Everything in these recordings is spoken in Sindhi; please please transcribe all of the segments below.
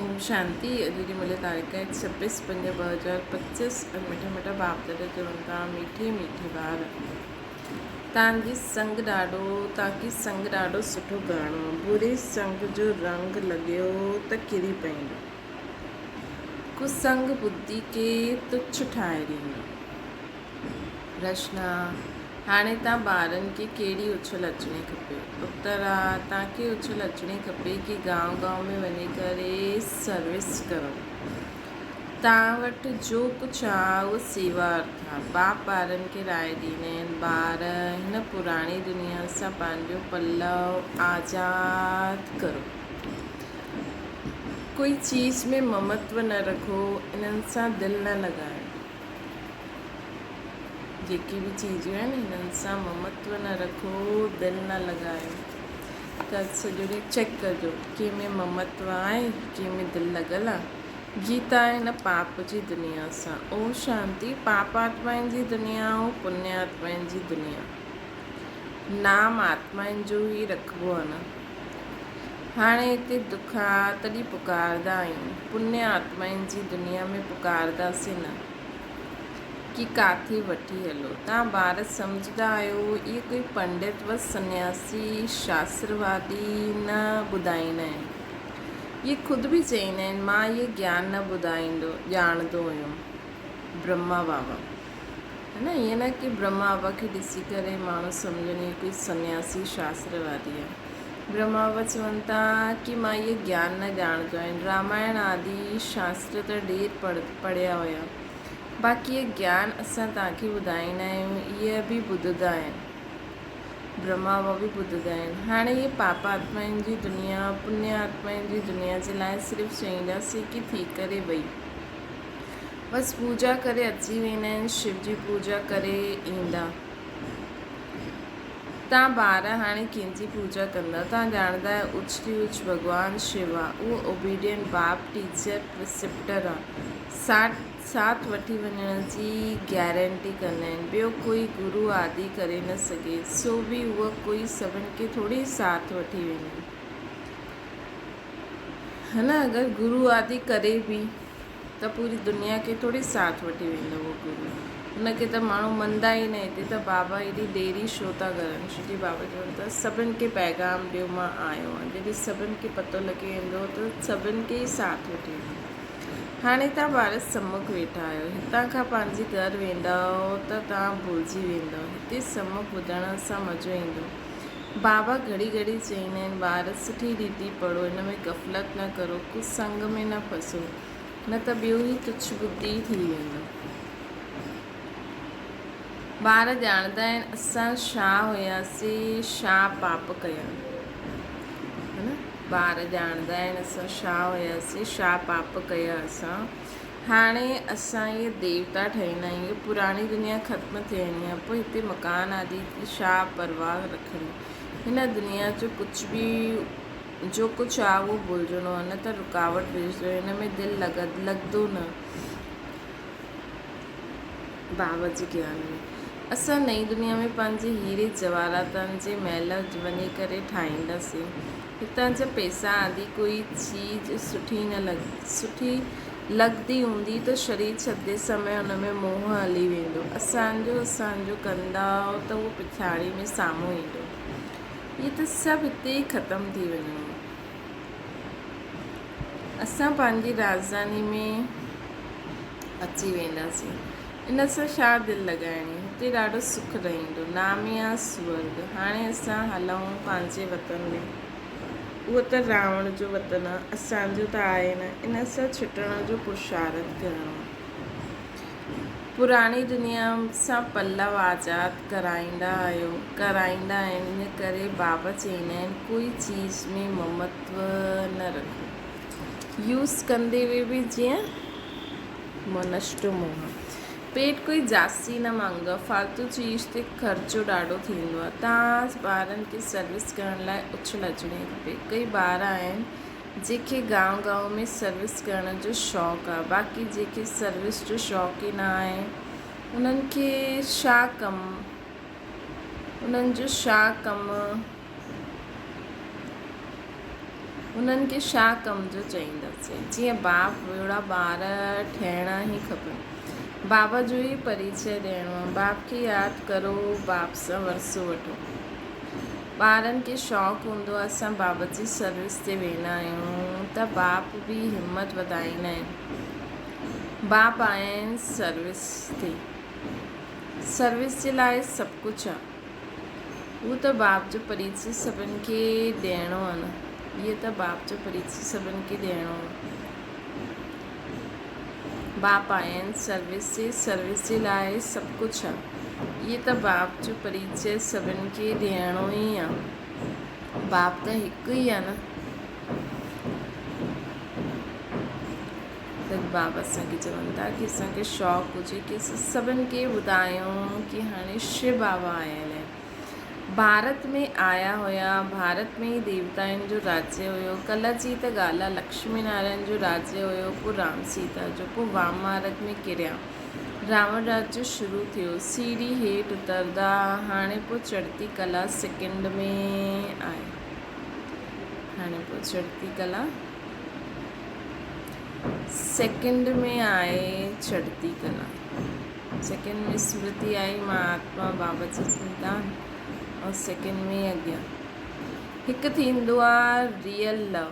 اوم شانتي اڄ جي ملي تاريخ آهي 26/5/2025 ۽ مٺا مٺا باپ دادا چون ٿا ميٺي ميٺي ٻار تان جي سنگ ڏاڍو تاڪي سنگ ڏاڍو سٺو ڪرڻو بري سنگ جو رنگ لڳيو ته ڪري پئيندو ڪسنگ ٻڌي کي تڇ ٺاهي ڏيندو. رچنا، هاڻي تان ٻارن کي ڪهڙي اڇل اچڻي کپي؟ اتر، ها، تان کي اڇل اچڻي کپي ڪي گانء گانء ۾ وڃي ڪري سروس ڪرو. تان وٽ جو ڪجهه آ اهو سيوا ارٿ آ. باپ ٻارن کي راء ڏيندا آهن، ٻار، هن پراڻي دنيا سان پنهنجو پلئه آزاد ڪرو. ڪوئي چيز ۾ ممتو نه رکو، انهن سان دل نه لڳايو. جيڪي به چيزون آهن هنن سان ممتو نه رکو دل نه لڳايو ته سڄو ڏينهن چيڪ ڪجو ڪنهن ۾ ممتو آهي ڪنهن ۾ دل لڳل آهي گيتا آهي هن پاپ جي دنيا سان اوم شانتي پاپ آتمائن جي دنيا ۽ پني آتمائن جي دنيا نام آتمائن جو ئي رکبو آهي نه هاڻي هتي دک آ تڏهن پڪاردا آهيون، پني آتمائن جي دنيا ۾ پڪارداسين نه ڪي ڪاٿي وٺي هلو. توهان ٻار سمجهدا آهيو اهي ڪوئي پنڊت و سنياسي شاستروادي نه ٻڌائيندا آهن. اهي خود به چئيندا آهن مان اهي گيان نه ٻڌائيندو ڄاڻندو هيم. برهما بابا ها نه ائين نه ڪي برهما بابا کي ڏسي ڪري ماڻهو سمجهن اهي ڪوئي سنياسي شاستروادي آهي. برهما بابا چون ٿا ڪي مان اهي گيان نه ڄاڻندو آهيان. رامائڻ آدي شاستر ته ڍير پڙهيا هيا. باقي اهي گيان اسان توهان کي ٻڌائيندا آهيون اهي به ٻڌندا آهن. برهما بابا به ٻڌندا آهن. هاڻي اهي پاپ آتمائن جي دنيا پني آتمائن جي دنيا جي لاء صرف چئينداسين ڪي ٿي ڪري وئي. بس پوڄا ڪري اچي ويندا آهن، شو جي پوڄا ڪري ايندا. تان ٻار هاڻي ڪنهن جي پوڄا ڪندا؟ تان ڄاڻندا آهيو اچ ٿي اچ ڀڳوان شو آ، اهو اوبيڊينٽ باپ، ٽيچر، پريسيپٽر آ. ساٺ ساٿ وٺي وڃڻ جي گيرنٽي ڪندا آهن. ٻيو ڪوئي گرو آدي ڪري نه سگهي، سو به اهو ڪوئي سڀن کي ٿوري ساٿ وٺي ويندو. ها نه اگر گرو آدي ڪري به ته پوري دنيا کي ٿوري ساٿ وٺي ويندو اهو گرو ان کي ته ماڻهو مندا ئي نه هتي ته بابا ايڏي ديري شو ٿا ڪرن ڇو جي بابا چون ٿا سڀن کي پيغام ڏيو مان آيو آهيان جڏهن سڀن کي پتو لڳي ويندو ته سڀن کي ئي ساٿ وٺي ويندو هاڻي تان ٻار سمک ويٺا آهيو هتان کان پنهنجي گهر ويندؤ ته تان ڀلجي ويندؤ هتي سمک ٻڌڻ سان مزو ايندو بابا گهڙي گهڙي چئيندا آهن، ٻار سٺي ريتي پڙهو، ان ۾ غفلت نه ڪرو، ڪو سنگ ۾ نه ڦسو، نه ته ٻيو هي تڇ ٻڌي ٿي ويندو. ٻار ڄاڻندا آهن اسان ڇا هياسين، ڇا پاپ ڪيا. ها نه؟ ٻار ڄاڻندا آهن اسان ڇا هياسين، ڇا پاپ ڪيا اسان. هاڻي اسان اهي ديوتا ٺهيندا آهيون، اهي پراڻي دنيا ختم ٿي ويندي آهي، پوء هتي مڪان آدي جي ڇا پرواهه رکڻي؟ هن دنيا جو ڪجهه به جو ڪجهه آهي اهو ڀلجڻو آهي، نه ته رڪاوٽ وجهندو، هن ۾ دل لڳندو نه. بابا جي گيان ۾ اسان نئين دنيا ۾ پنهنجي هيري جواهراتن جي محل وڃي ڪري ٺاهينداسين. هتان جا پئسا آدي ڪوئي چيز سٺي نه لڳ سٺي لڳندي هوندي ته شرير ڇڏندي سمي ان ۾ موهه هلي ويندو. اسان جو اسان جو ڪندائو ته اهو پڇاڙي ۾ سامهون ايندو. اهي ته سڀ هتي ئي ختم ٿي وڃڻو. اسان پنهنجي راڄڌاني ۾ اچي وينداسين. ان سان ڇا دل لڳائڻي؟ هتي ڏاڍو سک رهندو. ناميا سورڳ. هاڻي اسان هلون پنهنجي وطن ۾. اهو ته راوڻ جو وطن آ، اسان جو ته آهي نه. ان سان ڇٽڻ جو پرشارٿ ڪرڻو آ. پراڻي دنيا سان پلو آزاد ڪرائيندا آهيو، ڪرائيندا آهن، ان ڪري بابا چئيندا آهن ڪوئي چيز ۾ ممتو نه رکو. يوز ڪندي وي به جيئن منشٽو موهه. پيٽ ڪوئي جاستي نه مانگندو آهي. فالتو چيز تي خرچو ڏاڍو ٿيندو آهي. تان ٻارن کي سروس ڪرڻ لاء اڇل اچڻي کپي. ڪئي ٻار آهن جيڪي گانء گانء ۾ سروس ڪرڻ جو شوق آهي. باقي جيڪي سروس جو شوق ئي نه آهي انهن کي ڇا ڪم انهن جو ڇا ڪم. هنن کي ڇا ڪم جو چئينداسين. جيئن باپ ويوڙا ٻار ٺهڻا ئي کپن. بابا جو ئي پريچئه ڏيڻو آ. باپ کي ياد ڪرو، باپ سان ورثو وٺو. ٻارن کي شوق هوندو آ اسان بابا جي سروس تي ويندا آهيون ته باپ به همت وڌائيندا آهن. باپ آيا آهن سروس تي. سروس جي لاء سڀ ڪجهه آ. هو ته باپ جو پريچئه سڀن کي ڏيڻو آ نه. هيء ته باپ جو پريچئه سڀن کي ڏيڻو آ. باپ آيا آهن سروس جي، سروس جي لاء سڀ ڪجهه آ. هيء ته باپ جو پريچئه سڀن کي ڏيڻو ئي آ. باپ ته هڪ ئي آ نه. ته بابا اسان کي چون ٿا ڪي اسان کي شوق هجي ڪي اسان سڀن کي ٻڌايون ڪي هاڻي شو بابا آيل آهن ڀارت ۾ آيا هيا ڀارت ۾ ئي ديوتائن جو راجيه هيو ڪلهه جي ته ڳالهه آ لڪشمي نارائڻ جو راجيه هيو پوء رام سيتا جو پوء وام مارگ ۾ ڪريا راوڻ راجيه شروع ٿيو سيڙهي هيٺ اتردا هاڻي پوء چڙهتي ڪلا سيڪنڊ ۾ آئي هاڻي پوء چڙهتي ڪلا سيڪنڊ ۾ آئي چڙهتي ڪلا. سيڪنڊ ۾ سمرتي آئي مان آتما بابا جي سنتان ۽ سيڪنڊ ۾ اڳيان هڪ ٿيندو آ ريئل لو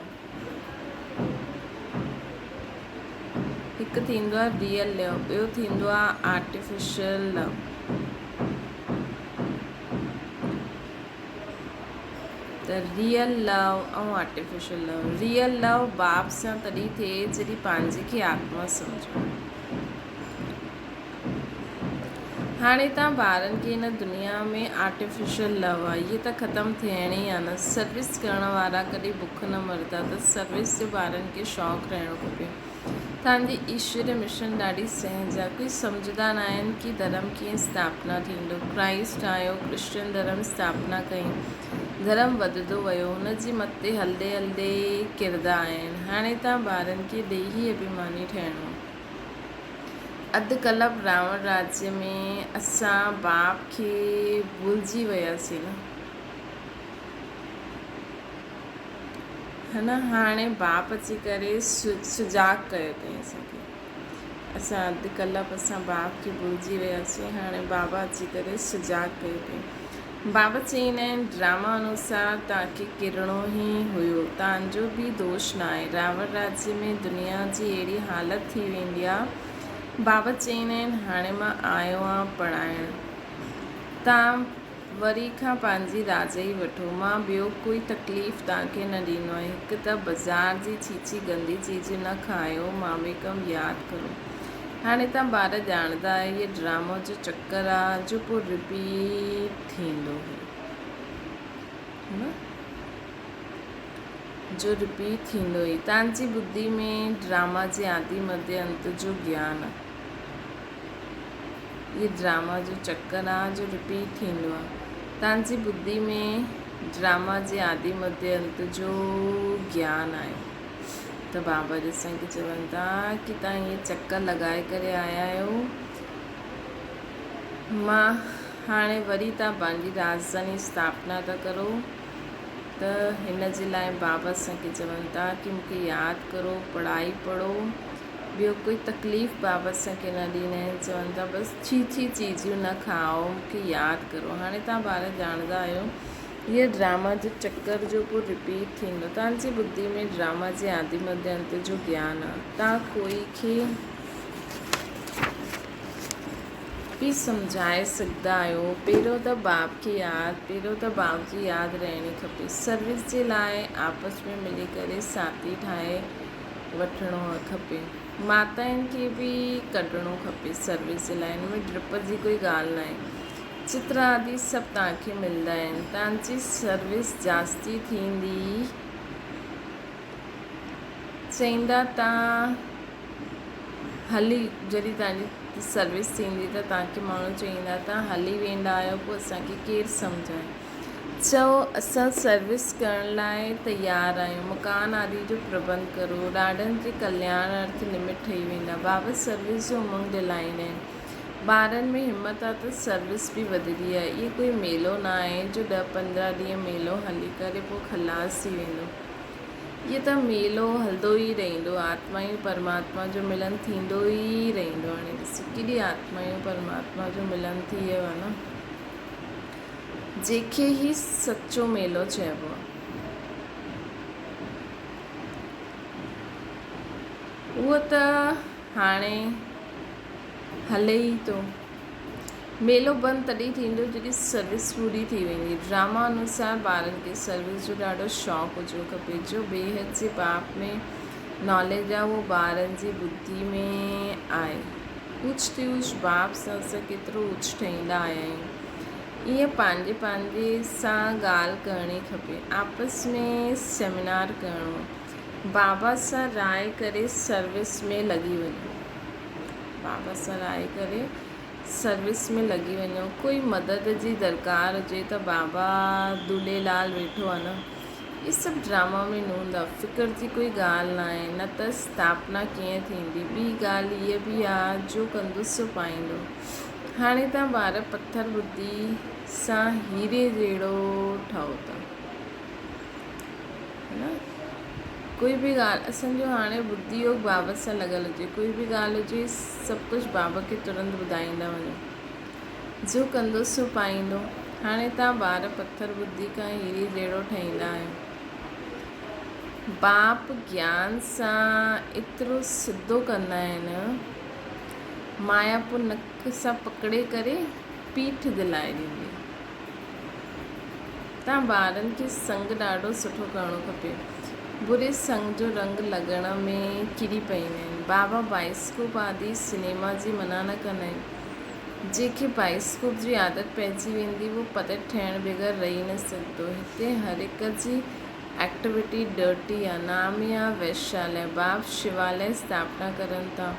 هڪ ٿيندو آ ريئل لو ٻيو ٿيندو آ آرٽيفيشل لو. ته real love ۽ artificial love. Real love باپ سان تڏهن ٿئي جڏهن پنهنجي کي آتما سمجهو. هاڻي تان ٻارن کي هن دنيا ۾ آرٽيفيشل لو آ اهي ته ختم ٿيڻي آ نه. سروس ڪرڻ وارا ڪڏهن بک نه مردا ته سروس جو ٻارن کي شوق رهڻو کپي. تان جي ايشوري مشن ڏاڍي سهج آ. ڪوئي سمجهدا ناهن ڪي ڌرم ڪيئن اسٿاپنا ٿيندو. ڪرائسٽ آيو ڪرسچن ڌرم اسٿاپنا ڪئي. ڌرم وڌندو ويو. هن جي مت تي هلدي هلدي ڪردا آهن. هاڻي تان ٻارن کي ڏيهي اڀيماني ٺهڻو آ. اڌ ڪلپ راوڻ راجيه ۾ اسان باپ کي ڀلجي وياسين نه. هن هاڻي باپ اچي ڪري سجاڳ ڪيو اٿئي اسان کي. اسان اڌ ڪلاڪ اسان باپ کي ڀلجي وياسين هاڻي بابا اچي ڪري سجاڳ ڪيو اٿئي. بابا چئيندا آهن ڊراما انوسار توهان کي ڪرڻو ئي هيو توهان جو به دوش ناهي. راوڻ راجيه ۾ دنيا جي اهڙي حالت ٿي ويندي آ. بابا چئيندا آهن هاڻي مان آيو آهيان پڙهائڻ. توهان وري کان پنهنجي راجئي وٺو. مان ٻيو ڪوئي تڪليف توهان کي نه ڏيندو آهيان. هڪ ته بازار جي ڇيڇي گندي چيز نه کايو، ماميڪم ياد ڪرو. هاڻي توهان ٻار ڄاڻندا آهيو هيء ڊرامو جو چڪر آ جو پوء رپيٽ ٿيندو هي. نه جو رپيٽ ٿيندو هي. توهان جي ٻڌي ۾ ڊراما جي آدي مڌي انت جو گيان آ. هي ڊراما جو چڪر آ جو رپيٽ ٿيندو آ. توهان جي ٻڌي ۾ ڊراما جي آدي مڌي انت جو گيان آهي ته بابا جي اسان کي چون ٿا ڪي توهان هيئن چڪر لڳائي ڪري آيا آهيو مان هاڻي وري توهان پنهنجي راجڌاني اسٿاپنا ٿا ڪرو ته هن جي لاء بابا اسان کي چون ٿا ڪي مون کي ياد ڪرو پڙهائي پڙهو ٻيو ڪوئي تڪليف بابت اسان کي نه ڏيندا آهن چون ٿا بس ڇي ڇي چيزيون نه کائو مون کي ياد ڪرو هاڻي توهان ٻار ڄاڻندا آهيو هيء ڊراما جو چڪر جو پوء رپيٽ ٿيندو توهان جي ٻڌي ۾ ڊراما جي آدي مڌ انت جو گيان آ توهان ڪوئي کي به سمجهائي سگهندا آهيو پهريون ته باپ کي ياد پهريون ته باپ جي ياد رهڻي کپي سروس جي لاء آپس ۾ ملي ڪري ساٿي ٺاهي وٺڻو کپي. ماتائن کي به ڪڍڻو کپي سروس جي لاء ان ۾ ڊپ جي ڪوئي ڳالهه ناهي. چتر آدي سڀ توهان کي ملندا آهن. توهان جي سروس جاستي ٿيندي چئيندا توهان هلي جڏهن توهان جي سروس ٿيندي ته توهان کي ماڻهو چئيندا توهان هلي ويندا آهيو پوء اسان کي ڪير سمجهائي. چئو، اسان سروس ڪرڻ لاء تيار آهيون، مڪان آدي جو پربنڌ ڪرو، ڏاڍن جي ڪلياڻ ارٿ نمت ٺهي ويندا. بابت سروس جو امنگ ڏيلائيندا آهن. ٻارن ۾ همت آ ته سروس به وڌندي آهي. اهي ڪوئي ميلو نه آهي جو ڏهه 15 ڏينهن ميلو هلي ڪري پوء خلاص ٿي ويندو. اهو ته ميلو هلندو ئي رهندو، آتمائون پرماتما جو ملن ٿيندو ئي رهندو. هاڻي ڏسو ڪيڏي آتمائون پرماتما جو ملن ٿي ويو آهي نه، جنهن کي ئي سچو ميلو چئبو آهي. اهو ته هاڻي هلي ئي ٿو. ميلو بند تڏهن ٿيندو جڏهن سروس پوري ٿي ويندي. ڊراما انوسار ٻارن کي سروس جو ڏاڍو شوق هجڻ کپي. جو بيحد جي باپ ۾ ناليج آ اهو ٻارن جي ٻڌي ۾ آهي. اوچ تي اوچ باپ سان اسان ڪيترو اوچ ٺهيندا آيا آهيون. ائين پنهنجي پنهنجي سان ڳالهه ڪرڻي کپي. آپس ۾ سيمينار ڪرڻو. بابا سان راء ڪري سروس ۾ لڳي وڃو. بابا سان راء ڪري سروس ۾ لڳي وڃو. ڪوئي مدد جي درڪار هجي ته بابا دوليلال ويٺو آ نه. اهي سڀ ڊراما ۾ نوند آ. فڪر جي ڪوئي ڳالهه ناهي. نه ته اسٿاپنا ڪيئن ٿيندي. ٻي ڳالهه هيء به آ جو ڪندو سو پائيندو. هاڻي تان ٻار پٿر ٻڌي سان هيري جهڙو ٺهو ٿا. نه ڪوئي به ڳالهه اسان جو هاڻي ٻڌي يوگ بابا سان لڳل هجي ڪوئي به ڳالهه هجي سڀ ڪجهه بابا کي ترنت ٻڌائيندا وڃو جو ڪندو سو پائيندو هاڻي تان ٻار پٿر ٻڌي کان هيري جهڙو ٺهيندا آهيو باپ گيان سان ايترو سڌو ڪندا آهن مايا پوء نڪ سان پڪڙي ڪري پيٺ دلائي ڏيندي. تان ٻارن کي سنگ ڏاڍو سٺو ڪرڻو کپي. بري سنگ جو رنگ لڳڻ ۾ ڪري پئيندا آهن. بابا بائسڪوپ آدي سئنيما جي منع نه ڪندا آهن. جنهن کي بائسڪوپ جي عادت پئجي ويندي اهو پتيت ٺهڻ بغير رهي نه سگهندو. هتي هر هڪ جي ايڪٽوٽي ڊرٽي آ. نام ئي آ ويشاليه. باب شواليه اسٿاپنا ڪرن ٿا.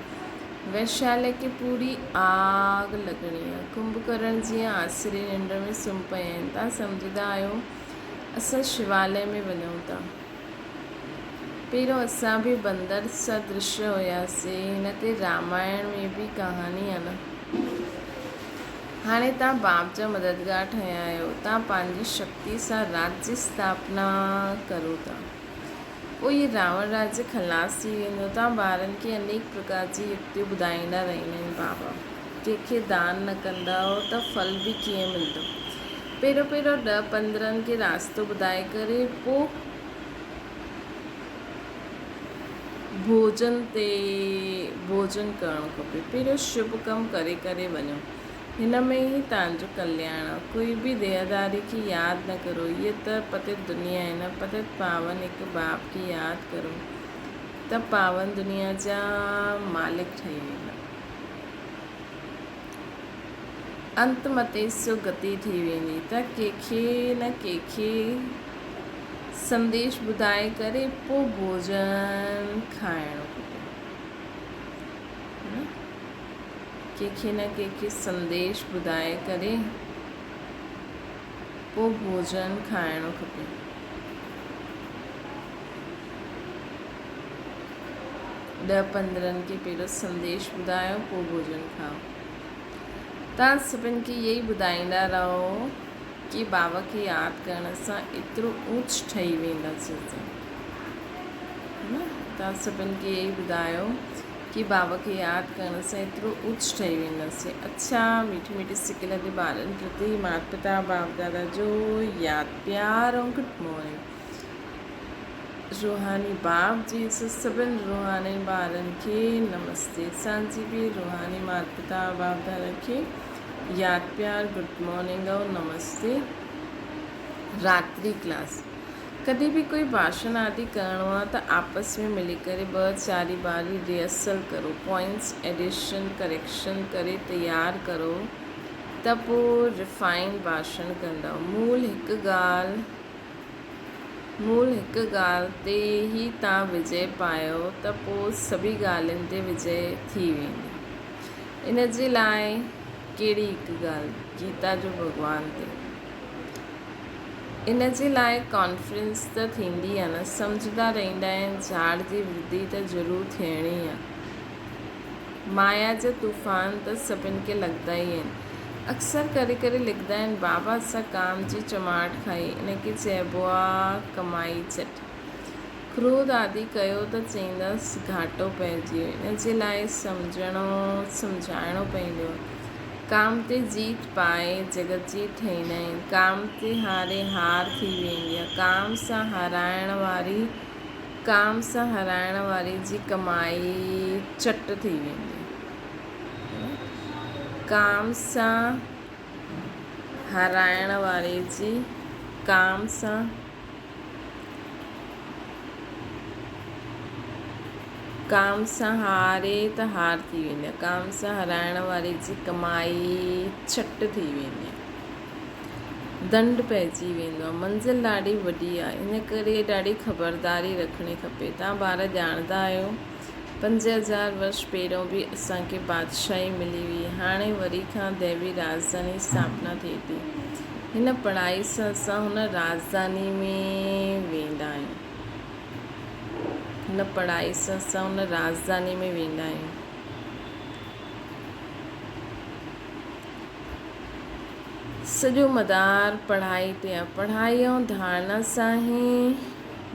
ويشالي کي پوري آگ لڳڻي آ. ڪنڀڪرڻ جيان آسري ننڊ ۾ سمهه پيا آهن. توهان سمجهندا آهيو اسان شوالي ۾ وڃون ٿا. پهريون اسان به بندر سدرش هياسين. هن تي رامائڻ ۾ به ڪهاڻي آ نه. هاڻي توهان باپ جا مددگار ٺهيا آهيو. توهان پنهنجي شڪتي سان راڄ جي اسٿاپنا ڪرو ٿا. پوء اهي راوڻ راڄ خلاص ٿي ويندو. توهان ٻارن کي انيڪ پرڪار جي يڪتيون ٻڌائيندا رهندا آهن. بابا! ڪنهن کي دان نه ڪندؤ ته ڦل به ڪيئن ملندو؟ پهريون پهريون ڏهه پندرهن کي راستو ٻڌائي ڪري پوء ڀوڄن تي ڀوڄن ڪرڻو کپي. پهريون شڀ ڪم ڪري ڪري وڃو. هن ۾ ئي توهان جو ڪلياڻ آ. ڪوئي به ديهداري کي ياد نه ڪرو. هيء ته پتيت دنيا آهي نه پتيت پاون هڪ باپ کي ياد ڪرو ته پاون دنيا جا مالڪ ٺهي ويندا. انت متي سو گتي ٿي ويندي ته ڪنهن کي نه ڪنهن کي سنديش ٻڌائي ڪري پو ڀوڄن کائڻو کپي. ڪنهن کي نه ڪنهن کي سنديش ٻڌائي ڪري پوء ڀوڄن کائڻو کپي. ڏهه پندرهن کي پهريون سنديش ٻڌايو پوء ڀوڄن کائو. توهان سڀن کي اهو ئي ٻڌائيندا رهو ڪي بابا کي ياد ڪرڻ سان ايترو اوچ ٺهي وينداسين. توهان سڀن کي اهو ئي ٻڌايو. ڪي بابا کي ياد ڪرڻ سان ايترو اوچ ٺهي وينداسين. اڇا ميٺي ميٺي سڪ لڳي ٻارن پرتي مات پتا باپ دادا جو ياد پيار ۽ گڊ مارننگ روحاني باپ جي سڀن روحاني ٻارن کي نمستي اسان جي به روحاني مات پتا باپ دادا کي ياد پيار گڊ مارننگ ۽ نمستي راتري ڪلاس ڪڏهن به ڪوئي ڀاشڻ آدي ڪرڻو آ ته آپس ۾ ملي ڪري ٻه چاري باري ريهرسل ڪرو، پوائنٽس ايڊيشن ڪريڪشن ڪري تيار ڪرو ته پو ريفائنڊ ڀاشڻ ڪندؤ. مول هڪ ڳالهه مول هڪ ڳالهه تي ئي تان وجئه پايو ته پو سڀي ڳالهين تي وجئه ٿي ويندي. ان جي لاء ڪهڙي هڪ ڳالهه؟ گيتا جو ڀڳوان تي. ان جي لاء ڪانفرنس ته ٿيندي آ نه. سمجهندا رهندا آهن جھاڙ جي ورڌي ته ضرور ٿيڻي آ. مايا جا طوفان ته سڀن کي لڳندا ئي آهن. اڪثر ڪري ڪري لکندا آهن بابا اسان ڪام جي چماٽ کائي. ان کي چئبو آ ڪمائي چٽ. ڪروڌ آدي ڪيو ته چئيندس گهاٽو پئجي ويو. ان جي لاء سمجهڻو سمجهائڻو پوندو. ڪام تي جيت پائي جڳت جيت ٺهيندا آهن. ڪام تي هاري هار ٿي ويندي آهي. ڪام سان هارائڻ واري ڪام سان هارائڻ واري جي ڪمائي چٽ ٿي ويندي آهي. ڪام سان هارائڻ واري جي ڪام سان ڪام سان هاري ته هار ٿي ويندي آهي. ڪام سان هارائڻ واري جي ڪمائي ڇٽ ٿي ويندي آهي. دنڊ پئجي ويندو آهي. منزل ڏاڍي وڏي آهي. ان ڪري ڏاڍي خبرداري رکڻي کپي. توهان ٻار ڄاڻندا آهيو 5000 ورش پهريون به اسان کي بادشاهي ملي هئي. هاڻي وري کان ديوي راڄڌاني اسٿاپنا ٿئي ٿي. هن پڙهائي سان اسان هن راڄڌاني ۾ ويندا آهيون. هن پڙهائي سان اسان هن راڄڌاني ۾ ويندا آهيون. سڄو مدار پڙهائي تي آهي. پڙهائي ۽ ڌارڻا سان ئي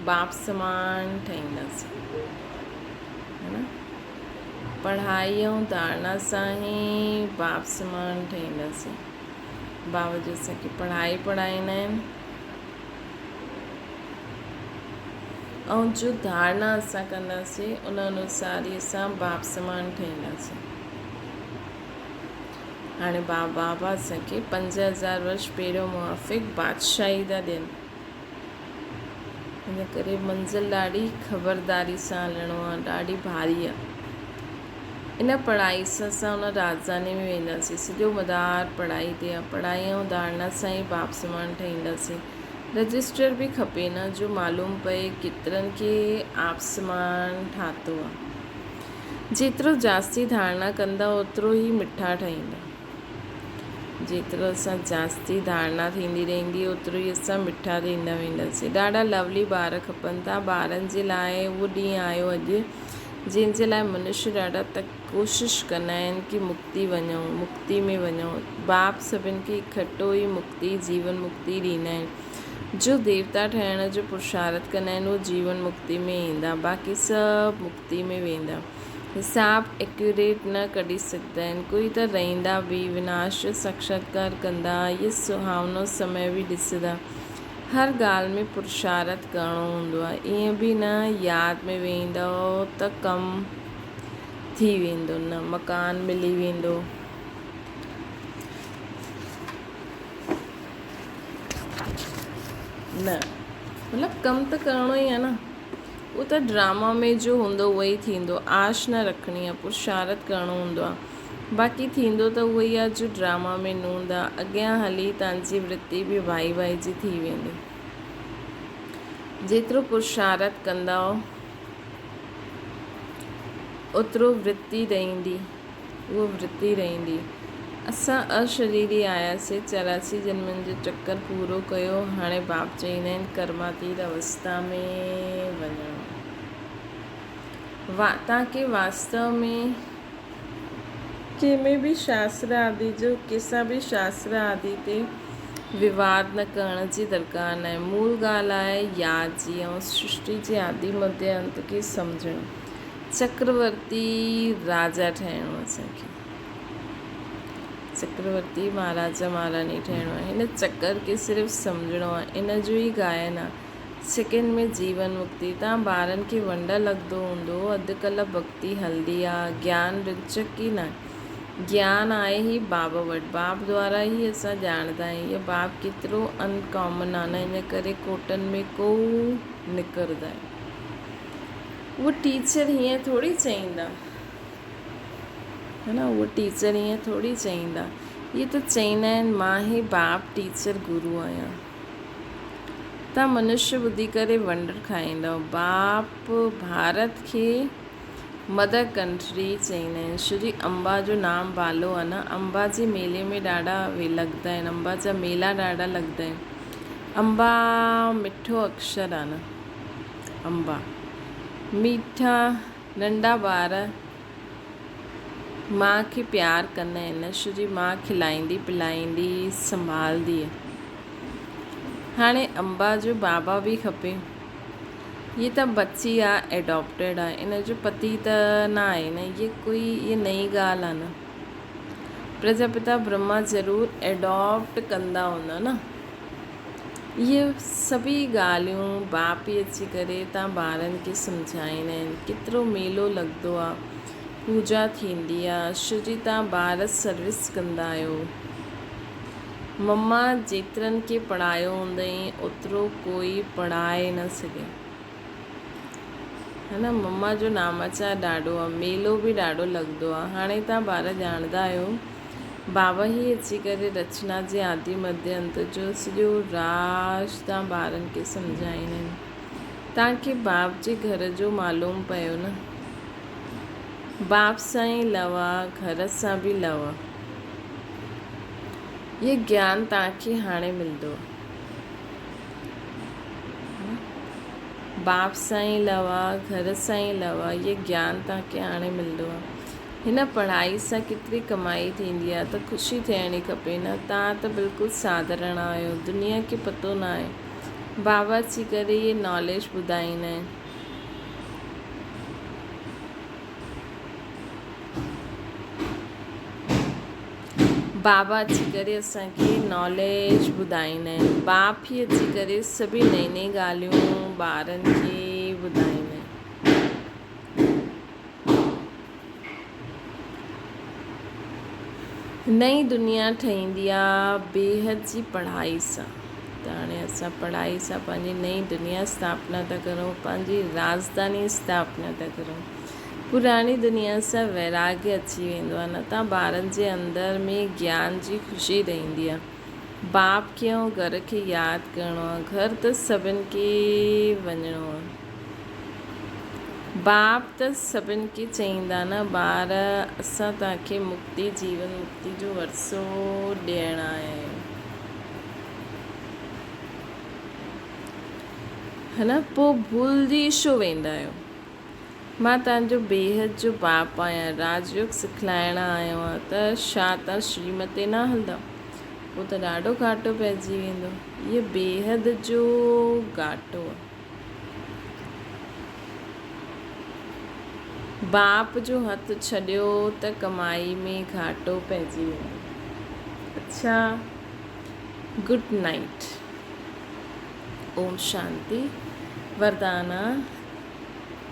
باپ سمان ٺهينداسين. ها نه؟ پڙهائي ۽ ڌارڻا سان ئي باپ سمان ٺهينداسين. باوجود اسان کي پڙهائي پڙهائيندا آهن ۽ جو ڌارڻا اسان ڪنداسين ان انوسار ئي اسان باپ سمان ٺهينداسين. هاڻي بابا اسان کي 5000 ورش پهريون موافق بادشاهي ٿا ڏين. ان ڪري منزل ڏاڍي خبرداري سان هلڻو آهي، ڏاڍي ڀاري آهي. ان پڙهائي سان اسان ان راڄڌاني ۾ وينداسين. سڄو مدار پڙهائي تي آهي. پڙهائي ۽ ڌارڻا سان ئي باپ سمان ٺهينداسين. رجسٽر به کپي نه جو معلوم پئي ڪيترن کي آپ سمان ٺاتو آهي. جيترو جاستي ڌارڻا ڪندا اوترو ئي مٺا ٺهيندا. جيترو اسان جاستي ڌارڻا ٿيندي رهندي اوترو ئي اسان مٺا ٿيندا وينداسين. ڏاڍا لولي ٻار کپن ٿا. ٻارن جي لاء اهو ڏينهن آيو اڄ جنهن جي لاء منش ڏاڍا تڪ ڪوشش ڪندا آهن ڪي مڪتي وڃون مڪتي ۾ وڃون. باپ سڀن کي اڪٺو ئي مڪتي جيون مڪتي ڏيندا آهن. جو ديوتا ٺهڻ جو پرشارٿ ڪندا آهن اهو جيون مڪتي ۾ ايندا باقي سڀ مڪتي ۾ ويندا. حساب ايڪيوريٽ نه ڪڍي سگهندا آهن. ڪوئي ته رهندا به وناش جو ساکشاتڪار ڪندا اهي سهاونو سمي به ڏسندا. هر ڳالهه ۾ پرشارٿ ڪرڻو هوندو آهي. ائين به نه ياد ۾ ويهندؤ ته ڪم ٿي ويندو نه مڪان ملي ويندو. نه مطلب ڪم ته ڪرڻو ئي آهي نه. اهو ته ڊراما ۾ جو هوندو اهو ئي ٿيندو. آش نه رکڻي آهي، پرشارٿ ڪرڻو هوندو آهي. باقي ٿيندو ته اهو ئي آهي جو ڊراما ۾ نوند آهي. اڳيان هلي تانجي ورتي به ڀائي ڀائي جي ٿي ويندي. جيترو پرشارٿ ڪندؤ اوترو ورتي رهندي. اهو ورتي رهندي. اسان اشريري آياسين، 84 جنمن جو چڪر پورو ڪيو، هاڻي باپ چئيندا آهن ڪرماتيت اوستا ۾ وڃڻو. توهان کي واستو ۾ ڪنهن ۾ به شاستر آدي جو ڪنهن سان به شاستر آدي تي وواد نه ڪرڻ جي درڪار ناهي. مول ڳالهه آهي ياد جي ۽ سرشٽي جي آدي مڌيه انت کي سمجهڻ. چڪرورتي راجا ٺهڻو اسان کي چڪرورتي مهاراجا مهاراڻي ٺهڻو آهي هن چڪر کي صرف سمجهڻو آهي ان جو ئي گائن آهي سيڪنڊ ۾ جيون مڪتي تان ٻارن کي ونڊ لڳندو هوندو اڌ ڪل ڀڳتي هلدي آ گيان رچڪ ئي ناهي گيان آهي هي باب وٽ باب دوارا ئي اسان ڄاڻندا آهيون هي باب ڪيترو ان ڪامن آ نه ان ڪري ڪوٽن ۾ ڪو نڪردا آهي اهو ٽيچر هيئن ٿوري چئيندا. ها نه اهو ٽيچر هيئن ٿوري چئيندا. اهي ته چئيندا آهن مان هي باپ ٽيچر گرو آهيان. تان منشيه ٻڌي ڪري ونڊر کائيندؤ. باپ ڀارت کي مدر ڪنٽري چئيندا آهن. شري امبا جو نام بالو آهي نه. امبا جي ميلي ۾ ڏاڍا لڳندا آهن. امبا جا ميلا ڏاڍا لڳندا آهن. امبا مٺو اڪشر آهي نه. انبا، ميٺا ننڍا ٻار ماء کي پيار ڪندا آهن، ڇو جي ماء کلائيندي پلائيندي سنڀالندي آهي. هاڻي انبا جو بابا به کپي. هي ته بچي آ ايڊاپٽيڊ آ ان جو پتي ته نه آهي نه هي ڪوئي هي نئين ڳالهه آ نه پرجاپتا برهما ضرور ايڊاپٽ ڪندا هوندا نه اهي سڀئي ڳالهيون باپ ئي اچي ڪري تان ٻارن کي سمجهائيندا آهن ڪيترو ميلو لڳندو آ پوڄا ٿيندي آ شو جي تان ٻار سروس ڪندا آهيو مما جيترن کي پڙهايو هوندئين اوترو ڪوئي پڙهائي نه سگهي. ها نه مما جو ناماچار ڏاڍو آ ميلو به ڏاڍو لڳندو آ هاڻي توهان ٻار ڄاڻندا آهيو بابا هي اچي ڪري رچنا جي آدي مڌي انت جو سڄو راز توهان ٻارن کي سمجهائيندا آهن توهان کي باپ جي گهر جو معلوم پيو نه باپ سان ئي لو آ گهر سان به لو آ اهي گيان توهان کي هاڻي ملندو. باپ سان ئي لو آ، گهر سان ئي لو آ، اهي گيان توهان کي هاڻي ملندو آ. هن پڙهائي سان ڪيتري ڪمائي ٿيندي آ ته خوشي ٿيڻي کپي نه. توهان ته بلڪل ساڌارڻ آهيو، دنيا کي پتو ناهي. بابا اچي ڪري اهي ناليج ٻڌائيندا آهن. بابا اچي ڪري اسان کي ناليج ٻڌائيندا آهن. باپ ئي اچي ڪري سڀئي نئين نئين ڳالهيون ٻارن کي ٻڌائيندا آهن. نئين دنيا ٺهيندي آ بيحد جي پڙهائي سان. ته هاڻي اسان پڙهائي سان پنهنجي نئين دنيا اسٿاپنا ٿا ڪرون، پنهنجي راڄڌاني اسٿاپنا ٿا ڪرون. پراڻي دنيا سان ويراڳ اچي ويندو آهي نه ته ٻارن جي اندر ۾ گيان جي خوشي رهندي آهي. باپ کي ۽ گهر کي ياد ڪرڻو آهي. گهر ته سڀن کي وڃڻو آهي. باپ ته سڀن کي چئيندا نه ٻار اسان توهان کي مڪتي جيون مڪتي جو ورثو ڏيڻ آيا آهيون. ها نه پوء ڀلجي ڇو ويندا آهيو. مان توهان جو بيحد جو باپ آهيان، راج يوگ سکلائڻ آيو آهيان ته ڇا توهان شريمت تي نه هلندؤ؟ پوء ته ڏاڍو گهاٽو پئجي ويندو. هيء بيحد جو گهاٽو آهي. باپ جو هٿ ڇڏيو ته ڪمائي ۾ گهاٽو پئجي ويندو. اڇا، گڊ نائيٽ. اوم شانتي. وردانا.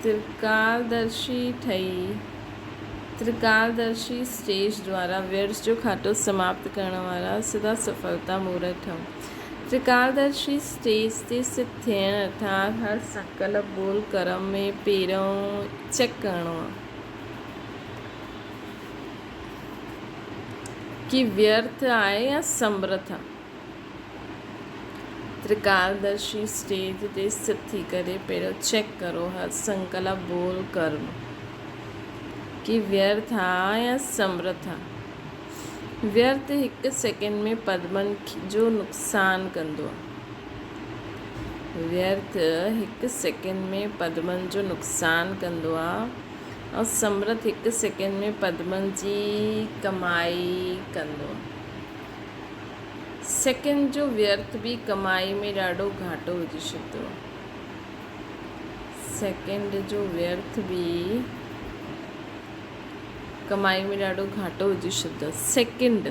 ترڪالدرشي ٺهي، ترڪالدرشي اسٽيج دوارا ويرس جو کاتو سماپت ڪرڻ وارا سدا سڦلتا مورت ٺهون. ترڪالدرشي اسٽيج تي سٿ ٿيڻ ارٿات هر سنڪلپ، ٻول، ڪرم ۾ پهريون چيڪ ڪرڻو آهي ڪي ويرٿ آهي يا سمرٿ آهي. ترڪالدرشي اسٽيج تي اسٿت ٿي ڪري پهريون چيڪ ڪرو هر سنڪلپ ٻول ڪرم ڪي ويرٿ آ يا سمرٿ آ. ويرٿ هڪ سيڪنڊ ۾ پدمن جو نقصان ڪندو آ. ويرٿ هڪ سيڪنڊ ۾ پدمن جو نقصان ڪندو آ ۽ سمرٿ هڪ سيڪنڊ ۾ پدمن جي ڪمائي ڪندو آ. سيڪنڊ جو ويرٿ به ڪمائي ۾ ڏاڍو گهاٽو وجهي ڇڏيندو آهي. سيڪنڊ جو ويرٿ به ڪمائي ۾ ڏاڍو گهاٽو وجهي ڇڏيندو آهي. سيڪنڊ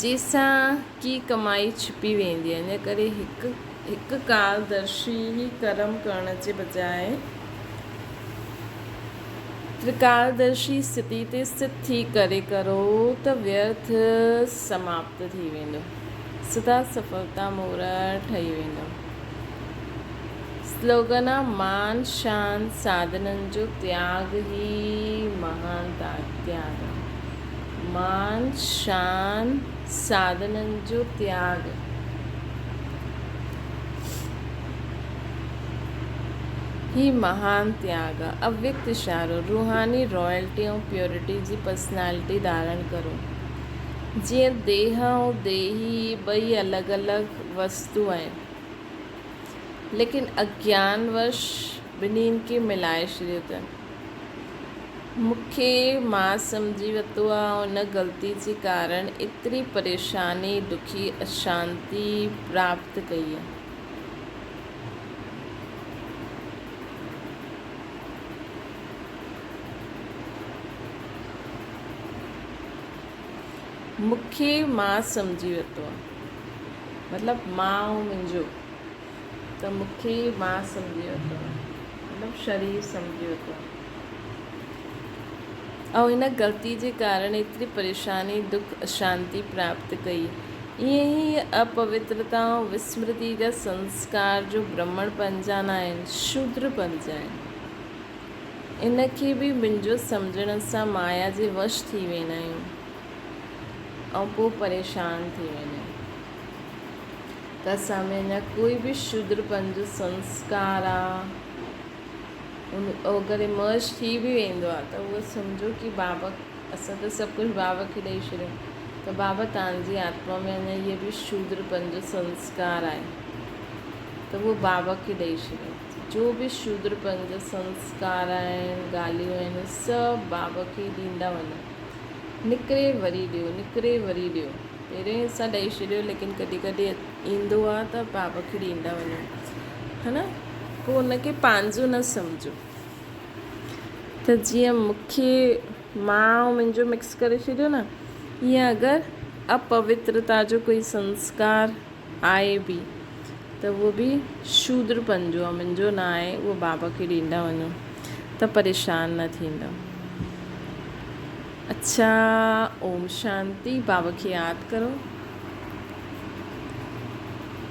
جنهن سان ڪي ڪمائي ڇپي ويندي آهي. ان ڪري هڪ هڪ ڪالدرشي ئي ڪرم ڪرڻ جي بجاء ترڪالدرشي اسٿتي تي اسٿت ٿي ڪري ڪرو ته ويرٿ سماپت ٿي ويندو. سدا سڦلتا مور ٺهي ويندو. سلوگن آ مان شان ساڌنن جو تياڳ ئي مهان تياڳ آ. مان شان ساڌنن جو تياڳ. هي مهان تياڳ آ. اويڪت اشارو، روحاني رائلٽي ۽ پيورٽي جي پرسنالٽي ڌارڻ ڪرو. جيئن ديهه ۽ ديهي ٻئي الڳ الڳ وستو آهن، ليڪن اگيان وش ٻنهين کي ملائي ڇڏيو اٿن. مون کي مان سمجهي ورتو آ ۽ ان غلطي جي ڪارڻ ايتري پريشاني، دکي، اشانتي پراپت ڪئي آ. مون کي مان سمجهي ورتو آ. مطلب مان ۽ منهنجو ته مون کي مان سمجهي ورتو آ. مطلب شرير سمجهي ورتو آ. ۽ ان غلطي جي ڪارڻ ايتري پريشاني، دک، اشانتي پراپت ڪئي. ائين ئي هيء اپوترتا ۽ وسمرتي جا سنسڪار جو برهمڻ پنجا نه آهن، شودر پنجا آهن. ان کي به منهنجو سمجهڻ سان مايا جي وش ٿي ويندا آهيون ۽ پوء پريشان ٿي ويندا آهيون ته اسان ۾ اڃا ڪوئي به شودرپن جو سنسڪار آ ان اگر امرج ٿي به ويندو آ ته اهو سمجهو ڪي بابا اسان ته سڀ ڪجهه بابا کي ڏئي ڇڏيو ته بابا توهان جي آتما ۾ اڃا اهي به شودرپن جو سنسڪار آهي ته اهو بابا کي ڏئي ڇڏيو. جو به شودرپن جا سنسڪار آهن، ڳالهيون آهن، سڀ بابا کي ڏيندا وڃو. نڪري وري ڏيو، نڪري وري ڏيو. پهريون حصا ڏئي ڇڏيو ليڪن ڪڏهن ڪڏهن ايندو آ ته بابا کي ڏيندا وڃو. ها نه؟ پوء ان کي پنهنجو نه سمجهو ته جيئن مون کي مان ۽ منهنجو مڪس ڪري ڇڏيو نه، ائين اگر اپوترتا جو ڪوئي سنسڪار آهي به ته اهو به شودر پن جو آهي، منهنجو نه آهي، اهو بابا کي ڏيندا وڃو ته پريشان نه ٿيندؤ. اڇا اوم شانتي، بابا کي ياد ڪرو.